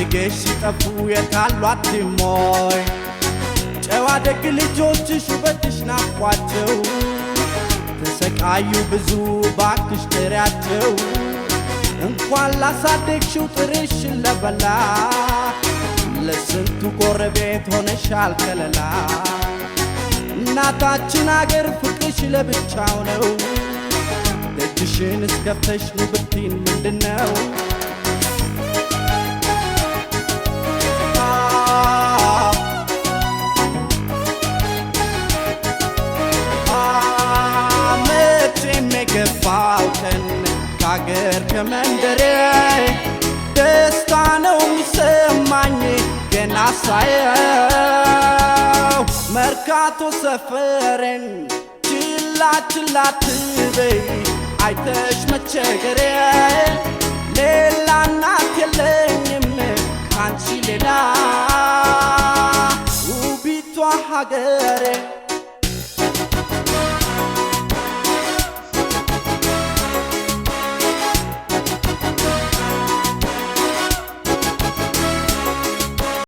ፈልገሽ ሲጠፉ የታሉ አትሞይ? ጨዋ ደግ ልጆችሽ ውበትሽ ናፍቋቸው ተሰቃዩ ብዙ፣ ባክሽ ጥሪያቸው። እንኳን ላሳደግሽው ጥርሽን ለበላ፣ ለስንቱ ጎረቤት ሆነሻል ከለላ። እናታችን አገር ፍቅርሽ ለብቻው ነው። ደጅሽን እስከፍተሽ ኑ ብትይን ምንድነው? መቼም የገባው ቀን ከአገር ከመንደሬ ደስታ ነው የሚሰማኝ ገና ሳየው መርካቶ ሰፈሬን። ችላ ችላ አትበይ አይተሽ መቸገሬ፣ ሌላ እናት የለኝም ካንቺ ሌላ፣ ውቢቷ ሀገሬ።